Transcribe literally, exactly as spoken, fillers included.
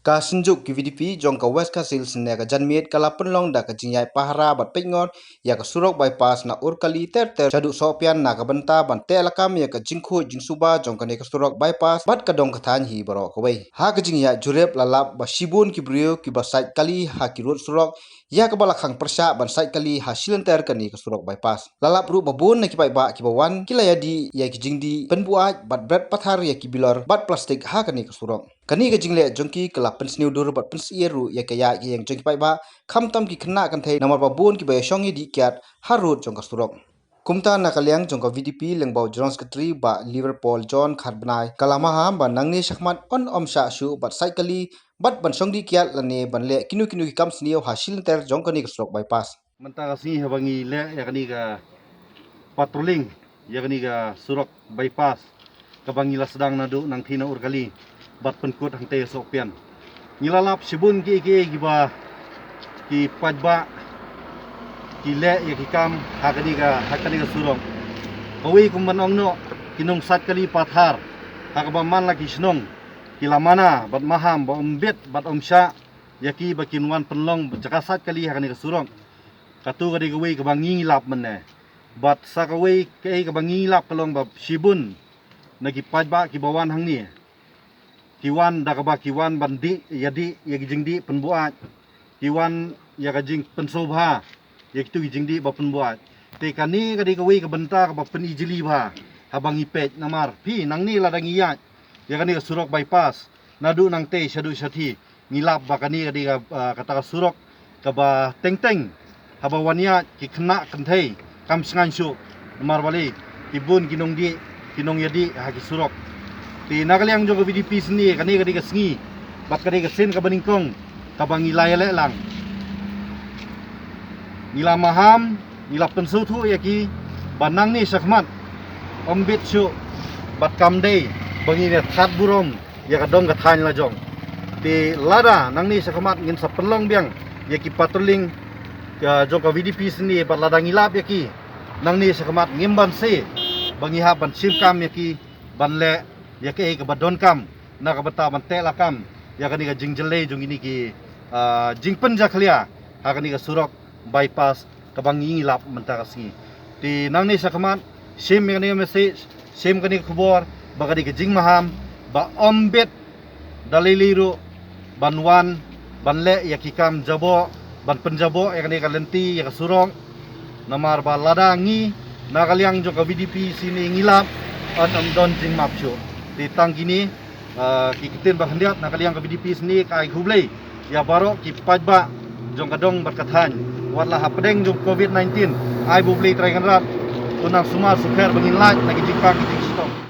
Ka synjuk ki VDP jong ka West Khasi Hills ne ka janmiet ka la pynlong da ka jingïaid pahara bad peit ngor ïa ka surok bypass na Urkali ter ter shaduh Sohpian na ka bynta ban teh lakam ïa ka jingkhuid jingsuba jong kane ka surok bypass bad ka dong ka thaiñ hi baroh kawei. Ha ka jingïaid jurip la lap ba shibun ki briew kiba sait kali ha ki rud surok ïa kaba la khang pyrshah ban sait kali ha shilynter kane ka surok bypass. La lap ruh ba bun na ki paidbah kiba wan ki la ïadih ïa ki jingdih pynbuaid bad bret pathar ïa ki bilor bad plastik ha kane ka surok. Kane ka jingleh jong ki ka la pynsniew dur bad pynsyier ruh ïa ka ïaid ka ïeng jong ki paidbah, khamtam ki khynnah kynthei namar ba bun kiba ïashong ïadih kiad ha rud jong ka surok. Kumta na ka liang jong ka VDP lyngba u General Secretary Bah Liverpool John Khatbnai ka la maham ba nangne shakhmat yn ym shah shuh ban sait kali bad ban shong dih kiad lane ban leh kino kino ki kam sniew ha shilynter jong kane ka surok bypass. Mynta ka sngi haba ngi leh ïa kane ka patrolling ïa kane ka surok bypass kaba ngi la sdang naduh nangthie na Urkali bad pynkut hangtei Sohpian, ngi la lap shibun kiei kiei kiba ki paidbah ki leh ïa ki kam ha kane ka, ha kane ka surok. Kawei kum ban ong noh, ki nongsait kali pathar ha kaba man la ki shnong ki la mana bad maham ba ym bit bad ym shah ïa ki ba kin wan pynlong jaka sait kali ha kane ka surok. Kato ka dei kawei kaba ngi lap mynne. Bad sa kawei kaei kaba ngi lap ka long ba shibun na ki paidbah kiba wan hangne ki wan da kaba ki wan ban dih ïadih ïa ki jingdih pynbuaid, ki wan ïa ka jingpynsngewbha ïa kitu ki jingdih ba pynbuaid. Te kane ka dei kawei ka bynta kaba pynijli bha haba ngi peit namar phi nangne lada ngi ïaid ïa kane ka surok bypass naduh nangtei shaduh shathie, ngi lap ba kane ka dei ka, ah, kata ka surok kaba teng teng haba wan ïaid ki khynnah kynthei kam shngaiñ shuh namar balei, ki bun ki nongdih ki nongïadih ha ki surok. Te na ka liang jong ka VDP shisien kane ka dei ka sngi bad ka dei ka sien kaba nyngkong kaba ngi la ïaleh lang. Ngi la maham, ngi la pynsngewthuh ïa ki ba nangne shakhmat ym bit shuh bad kam dei ba ngin ïa that burom ïa ka dong ka thaiñ la jong. Te lada nangne shakhmat ngin sa pynlong biang ïa ki patrolling ka jong ka VDP shisien bad lada ngi lap ïa ki nangne shakhmat ngim banse ba ngi hap ban shim kam ïa ki ban leh ïa kaei kaba donkam na ka bynta ban teh lakam ïa kane ka jingjyllei jong kine ki, ah, jingpynjakhlia ha kane ka surok bypass kaba ngi lap mynta ka sngi. Te nangne shakhmat shim ïa kane ka message, shim kane ka khubor ba ka dei ka jingmaham ba ym bit da lei lei ruh ban wan ban leh ïa ki kam jaboh ban pynjaboh ïa kane ka lynti ïa ka surok. Namar ba lada ngi na ka liang jong ka VDP shisien ngi lap, yn ym don jingmap shuh. Te tang kine, ah, ki ktien ba khyndiat na ka liang ka VDP shisien ka ai khublei ïa baroh ki paidbah jong ka dong bad ka thaiñ. Wat la hapdeng jong Covid nineteen, ai ba U Blei Trai Kynrad un nang sumar sukher ba ngin lait na ki jingpang ki jingshitom.